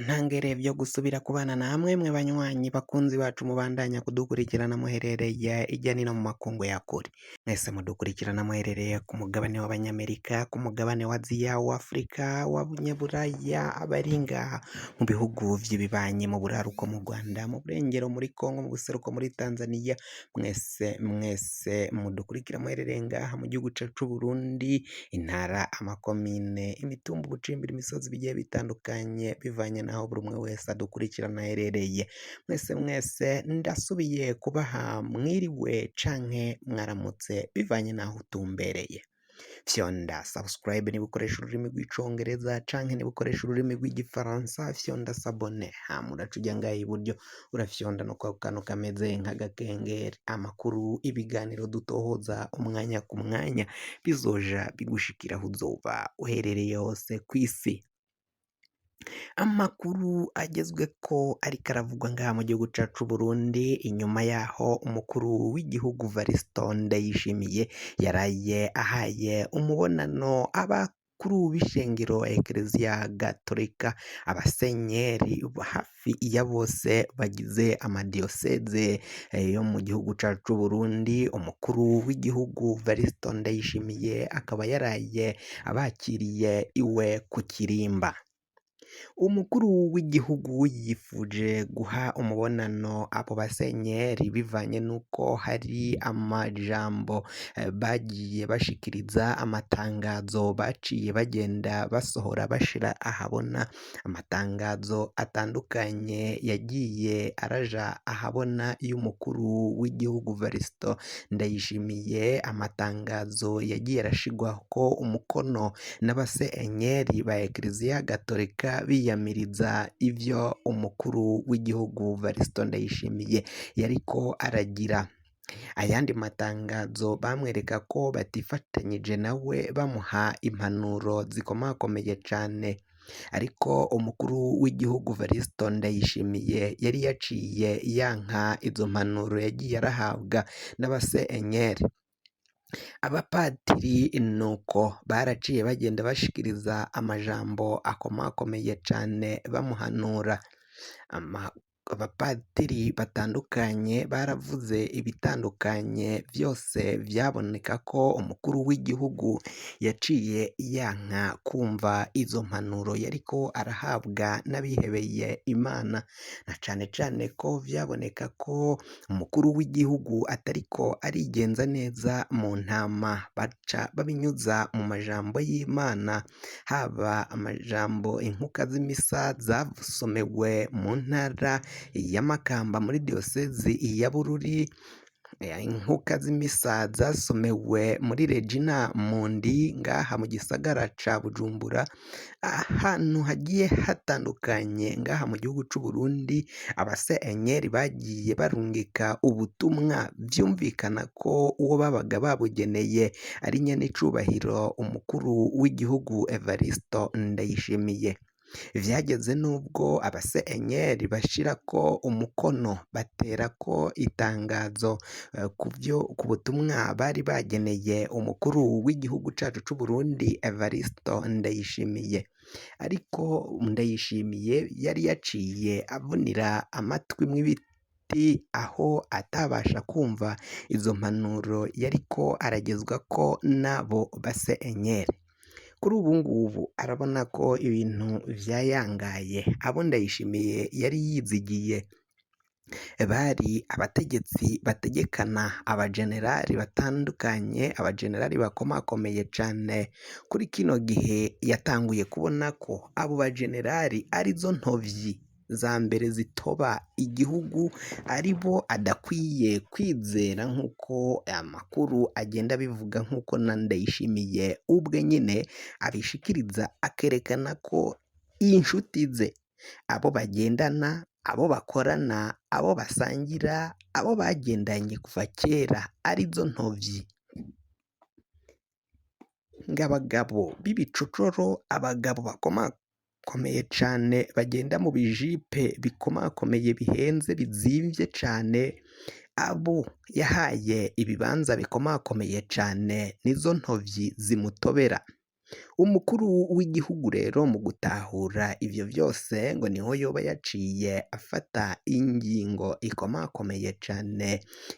Ntangere vyo gusubira kubana namwe mwe banywanyi bakunzi bacu mubandanya kudukurikirana muherereye irya nino mu makungu ya kure. Mwese mudukurikirana muherereye ku mugabane w'abanyamerika, ku mugabane wa Aziya, w'Afrika, w'abanyaburaya, abari ngaha mu bihugu vy'ibibanyi, mu buraruko mu Rwanda, mu burengero muri Kongo, mu buseruko muri Tanzania, mwese mwese mudukurikira muherereye ngaha mu gihugu cacu c'Uburundi, intara, amakomine, imitumba, ubucimbiri, imisozi bigiye bitandukanye bivanye n'aho buri umwe wese adukurikirana aherereye. Mwese mwese ndasubiye kubaha mwiriwe canke mwaramutse bivanye n'aho utumbereye. Fyonda subscribe niba ukoresha ururimi rw'icongereza canke niba ukoresha ururimi rw'igifaransa fyonda s'abonner, hama uraca uja ngaha iburyo urafyonda no kwako kantu kameze nk'agakengeri. Amakuru, ibiganiro dutohoza umwanya ku mwanya bizoja bigushikira aho uzoba uherereye hose kw'isi. Amakuru agezweko ariko aravugwa ngaha mu gihugu cacu c'Uburundi, inyuma yaho umukuru w'igihugu Variston Ndayishimiye yaraye ahaye umubonano abakuru b'ishengero Ekereziya Gatolika, abasenyeri hafi ya bose bagize amadiyoseze yo mu gihugu cacu c'Uburundi, umukuru w'igihugu Variston Ndayishimiye akaba yaraye abakiriye iwe ku Kirimba. Umukuru w'igihugu yifuje guha umubonano abo basenyeri bivanye n'uko hari amajambo bagiye bashikiriza, amatangazo baciye bagenda basohora bashira ahabona, amatangazo atandukanye yagiye araja ahabona y'umukuru w'igihugu Variston Ndayishimiye, amatangazo yagiye arashigwako umukono n'abasenyeri ba Ekereziya Gatolika biyamiriza ivyo umukuru w'igihugu Variston Ndayishimiye yariko aragira. Ayandi matangazo bamwereka ko batifatanyije nawe bamuha impanuro zikomakomeye cane, ariko umukuru w'igihugu Variston Ndayishimiye yari yaciye yanka izo mpanuro yagiye arahabwa n'abasenyeri. Abapatiri nuko baraciye bagenda bashikiriza amajambo akomakomeye cane bamuhanura. Abapatiri batandukanye baravuze ibitandukanye vyose vyaboneka ko umukuru w'igihugu yaciye yanka kumva izo mpanuro yariko arahabwa n'abihebeye Imana, na cane cane ko vyaboneka ko umukuru w'igihugu atariko arigenza neza mu ntama, baca babinyuza mu majambo y'Imana, haba amajambo inkuka z'imisa zasomewe mu ntara ya Makamba muri diyosezi ya Bururi, inkuka z'imisa zasomewe muri Regina Mundi ngaha mu gisagara ca Bujumbura, ahantu hagiye hatandukanye ngaha mu gihugu c'u Burundi, abasenyeri bagiye barungika ubutumwa vyumvikana ko uwo babaga babugeneye ari nyen'icubahiro umukuru w'igihugu Evaristo Ndayishimiye. Vyageze n'ubwo abasenyeri bashirako umukono baterako itangazo kuvyo ku butumwa bari bageneye umukuru w'igihugu cacu c'Uburundi Evaristo Ndayishimiye, ariko Ndayishimiye yari yaciye avunira amatwi mw'ibiti aho atabasha kumva izo mpanuro yariko aragezwako n'abo basenyeri. Kuri ubu ngubu arabona ko ibintu vyayangaye, abo Ndayishimiye yari yizigiye bari abategetsi bategekana abajenerali batandukanye, abajenerali bakomakomeye cane. Kuri kino gihe yatanguye kubona ko abo bajenerali arizo ntovyi za mbere zitoba igihugu, aribo adakwiye kwizera nk'uko amakuru agenda abivuga, nk'uko na Ndayishimiye ubwe nyine abishikiriza, akerekana ko inshuti ze, abo bagendana, abo bakorana, abo basangira, abo bagendanye kuva kera arizo ntovyi. Ng'abagabo b'ibicocoro, abagabo bakomakomeye cane bagenda mu bijipe bikomakomeye bihenze bizimvye cane, abo yahaye ibibanza bikomakomeye cane nizo ntovyi zimutobera. Umukuru w'igihugu rero mu gutahura ivyo vyose ngo niho yoba yaciye afata ingingo ikomakomeye cane,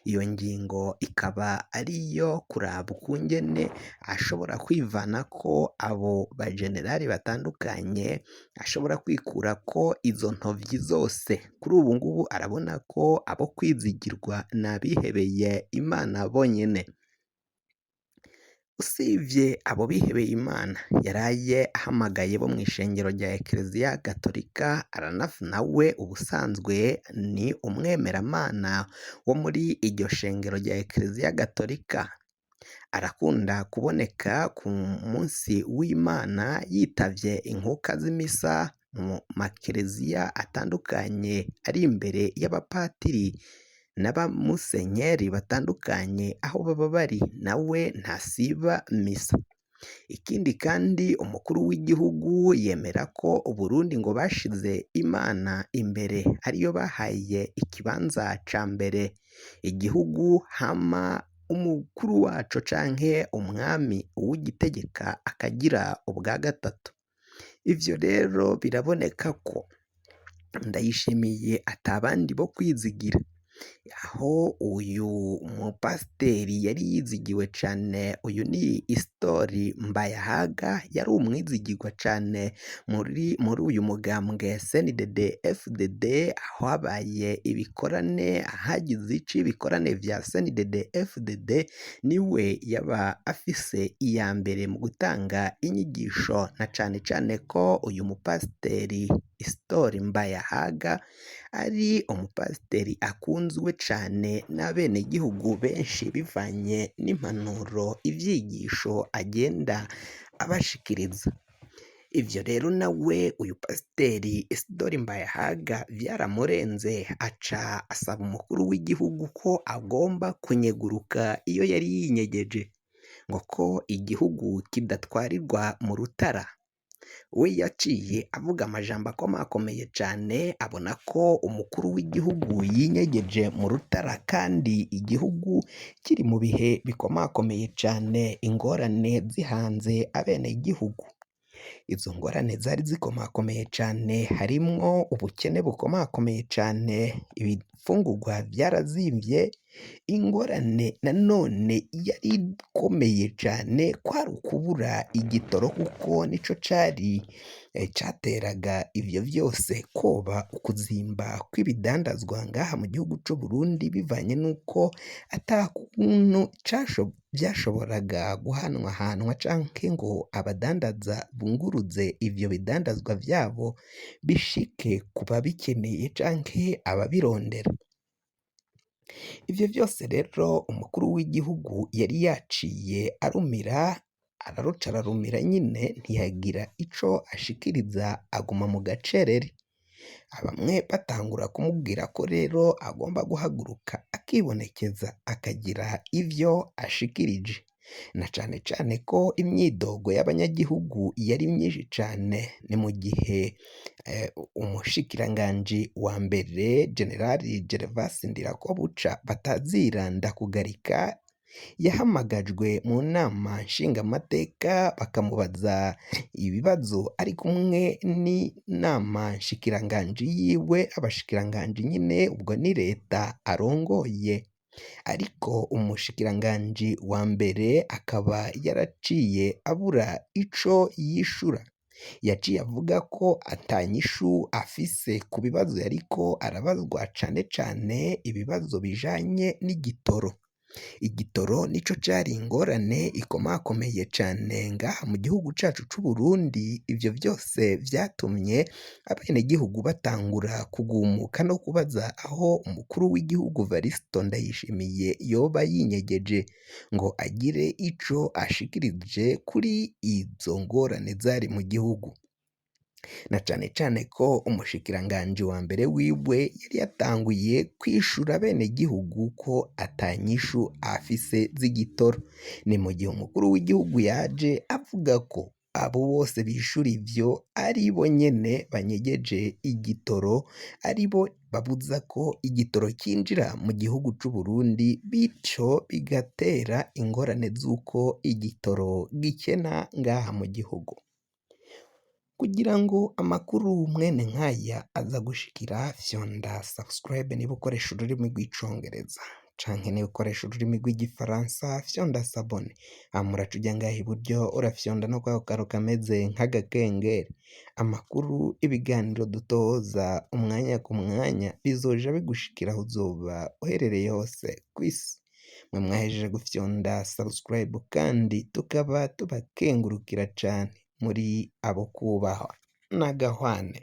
iyo ngingo ikaba ariyo kuraba ukungene ashobora kwivanako abo bajenerali batandukanye, ashobora kwikurako izo ntovyi zose. Kuri ubu ngubu arabona ko abo kwizigirwa ni abihebeye Imana bonyene. Usibye abo bihebeye Imana yaraye ahamagaye bo mw'ishengero rya Ekereziya Gatolika, nawe ubusanzwe ni umwemeramana wo muri iryo shengero rya Ekereziya Gatolika. Arakunda kuboneka ku munsi w'Imana yitavye inkuka z'imisa mu makereziya atandukanye ari imbere y'abapatiri n'abamusenyeri batandukanye aho baba bari nawe ntasiba misa. Ikindi kandi umukuru w'igihugu yemera ko Uburundi ngo bashize Imana imbere ariyo bahaye ikibanza ca mbere igihugu hama umukuru waco canke umwami uwugitegeka akagira ubwa gatatu. Ivyo rero biraboneka ko Ndayishimiye atabandi bo kwizigira. Aho uyu mupasiteri yari yizigiwe cane, uyu ni Isitori Mbayahaga yari umwizigirwa cane muri uyu mugambwe CNDD FDD, aho habaye ibikorane hagize ici ibikorane vya CNDD FDD, niwe yaba afise iya mbere mu gutanga inyigisho na cane cane ko uyu mupasiteri Isitori Mbayahaga ari umupasiteri akunzwe cane n'abenegihugu benshi bivanye n'impanuro, ivyigisho agenda abashikiriza. Ivyo rero nawe uyu pasiteri Isidori Mbayahaga vyaramurenze aca asaba umukuru w'igihugu ko agomba kunyeguruka iyo yari yinyegeje, ngo ko igihugu kidatwarirwa mu rutara. We yaciye avuga amajambo akomakomeye cane, abona ko umukuru w'igihugu yinyegeje mu rutara kandi igihugu kiri mu bihe bikomakomeye cane, ingorane zihanze abenegihugu. Izo ngorane zari zikomakomeye cane harimwo ubukene bukomakomeye cane, ibifungurwa vyarazimvye, ingorane nanone yari ikomeye cane kwari ukubura igitoro kuko nico cari cateraga ivyo vyose koba ukuzimba kw'ibidandazwa ngaha mu gihugu c'Uburundi bivanye n'uko ata kuntu vyashoboraga guhanwahanwa canke ngo abadandaza bunguruze ivyo bidandazwa vyabo bishike ku babikeneye canke ababirondera. Ivyo vyose rero umukuru w'igihugu yari yaciye arumira, araruca ararumira nyine ntiyagira ico ashikiriza aguma mu gacerere. Bamwe batangura kumubwira ko rero agomba guhaguruka akibonekeza akagira ivyo ashikirije, na cane cane ko imyidogo y'abanyagihugu yari myinshi cane. Ni mu gihe umushikiranganji wa mbere Generali Gervas Ndirakobuca batazira Ndakugarika yahamagajwe mu nama nshingamateka bakamubaza ibibazo ari kumwe n'inama nshikiranganji yiwe, abashikiranganji nyine ubwo ni leta arongoye, ariko umushikiranganji wa mbere akaba yaraciye abura ico yishura. Yaciye avuga ko atanyishu afise ku bibazo yariko arabazwa cane cane ibibazo bijanye n'igitoro. Igitoro nico cari ingorane ikomakomeye cane ngaha mu gihugu cacu c'Uburundi, ivyo vyose vyatumye abenegihugu batangura kugumuka no kubaza aho umukuru w'igihugu Varisito Ndayishimiye yoba yinyegeje ngo agire ico ashikirije kuri izo ngorane zari mu gihugu. Na cane cane ko umushikiranganji wa mbere wiwe yari yatanguye kwishura abenegihugu ko atanyishu afise z'igitoro. Ni mu gihe umukuru w'igihugu yaje avuga ko abo bose bishura ivyo ari bo nyene banyegeje igitoro, ari bo babuza ko igitoro cinjira mu gihugu c'Uburundi, bityo bigatera ingorane z'uko igitoro gikena ngaha mu gihugu. Kugira ngo amakuru mwene nkaya aza gushikira, fyonda subscribe niba ukoresha ururimi rw'icongereza, canke niba ukoresha ururimi rw'igifaransa fyonda s'abonner. Hama uraca uja ngaha iburyo urafyonda no kwako kantu kameze nk'agakengeri. Amakuru, ibiganiro dutoza umwanya ku mwanya bizoja bigushikira aho uzoba uherereye hose kw'isi. Mwe mwahejeje gufyonda subscribe kandi tukaba tubakengurukira cane, muri abo kubahwa n'agahwane.